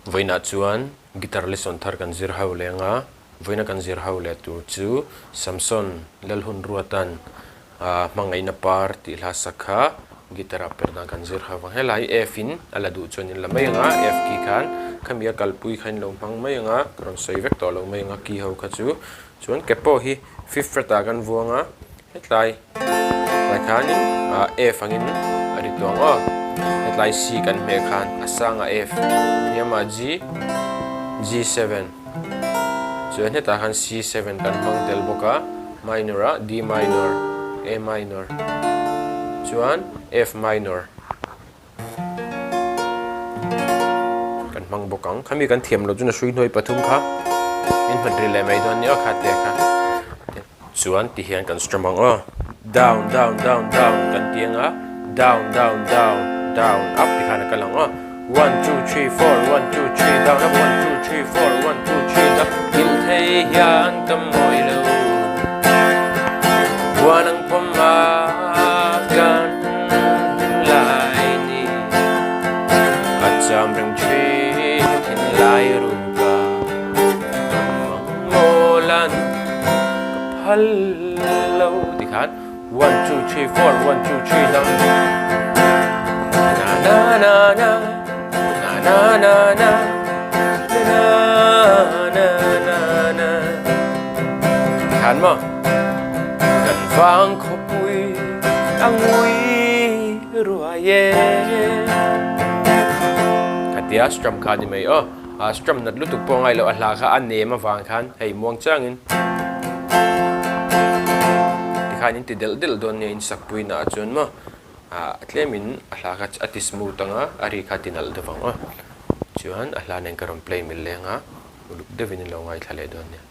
Vawiinah chuan guitar lesson thar kan zir ho leng a, vawiina kan zir ho leh tur chu Samson Lalhunruatan hmangaihna par tih hla sak kha guitar ah per dan kan zir ho vang. Helai hi F in a la duh chuan in la mai ang a, F key khan khami a kalpui kha in lo hmang mai ang a, ka rawn sawi vek tawh lo mai ang a key ho kha chu. Chuan ke pawh hi fifth fret ah kan vuang a, hetlai tlai khanin F angin a ri tawh ang aw. Hetlai C kan hmeh khan a sangah F, hniamah G, G7. Chuan hetah khan C7 kan hmang tel bawk a, minor ah D minor, A minor chuan F minor. Kan hmang bawk ang. Khami kan thiam loh chuan a hrui hnuai pathum kha min hmat ri leh mai dawn nia kha te kha. Chuan ti hian kan strum ang aw. Down down down down kan ti anga down down down down up ti khan a kal ang aw. One two three four one two three down up one two three four one two three down Kilh thei hian ka mawi lo Buan ang pawm a kan hlim lai ni A cham reng thin thin lai ruka Ka mawlan ka phal lo ti khan One two three four one two three down Na na na na na na na na na na na na Khan maw Kan vang khawpui a ngui ruai e Khatia strum kha ni mai aw a strum nat lutuk pawh ngai loh a hla kha a nem avang khan hei muang changin tikhan in ti delh delh dawn nia in sakpui naah chuan maw ah tlemin a hla kha a ti smooth ang a a ri kha a ti nalh deuh ang aw chuan a hla nen ka rawn play mil leng a uluk deuhin in lo ngaithla leh dawn nia.